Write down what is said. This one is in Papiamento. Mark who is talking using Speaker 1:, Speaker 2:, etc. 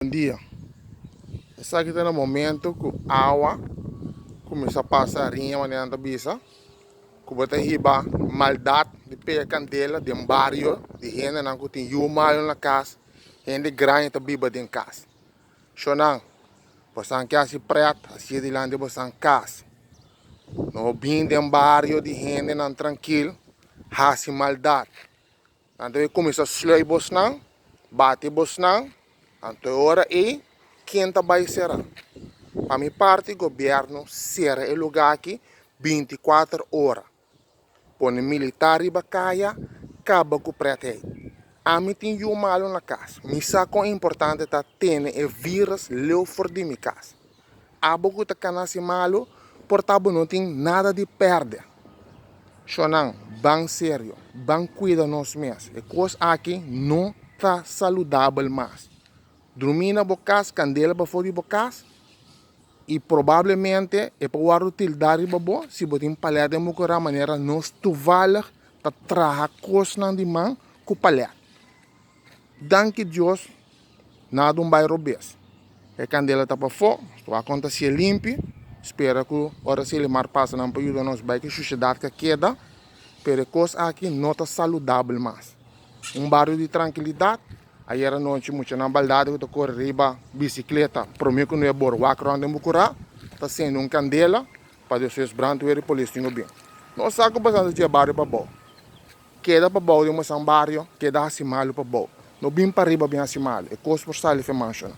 Speaker 1: Bon dia. Esaki ta na momento ku awa kuminsá pasa riña manera nan ta bisa ku bo ta hiba maldat di pega kandela den bario di hendenan ku tin yu malu na kas, hende grandi ta biba den kas. Shonnan, bosan ke hasi pret hasié dilanti bosan kas. No bin den bario di hendenan trankil hasi maldat. Nan ta kuminsá slui bosnan, bati bosnan, anto e ora ei ken ta bai sera? Pa mi parti gobièrnu sera e lugá aki 24 ora, pone militar riba kaya, kaba ku prèt ei. Ami tin yu malu na kas, mi sa kon importante ta tene e vírus leu for di mi kas. Abo ku ta kana hasi malu, por ta bo no tin nada di pèrdè. Shonnan, ban serio, ban kuida nos mes. E kos aki no ta saludabel mas. Drumí na bo kas, kandela pafó di bo kas, i probablemente e por wòrdu tildá riba bo si bo tin palèt den bo kurá manera nos toevallig ta traha kosnan di man ku palèt. Danki Dios nada un bai robes. E kandela ta pafó, nos ta wak ta si'e limpi, spera ku ora Selimar pasa nan por yuda nos bai ku shushedat ku a keda, pero e kos aki no ta saludabel mas. Un bario di trankilidat, ayer anochi muchanan baldadi ku ta kore riba bisikleta prome ku no e bor wak rònt den Bukurá ta sende un kandela pa despues brandweer i polis tin ku bin. Nos sa ku bastante dje bario pabou. Keda pa bou den bosan bario, keda hasi malu pa bou. No bin pa riba bin hasi malu, e kos por sali fe manshona.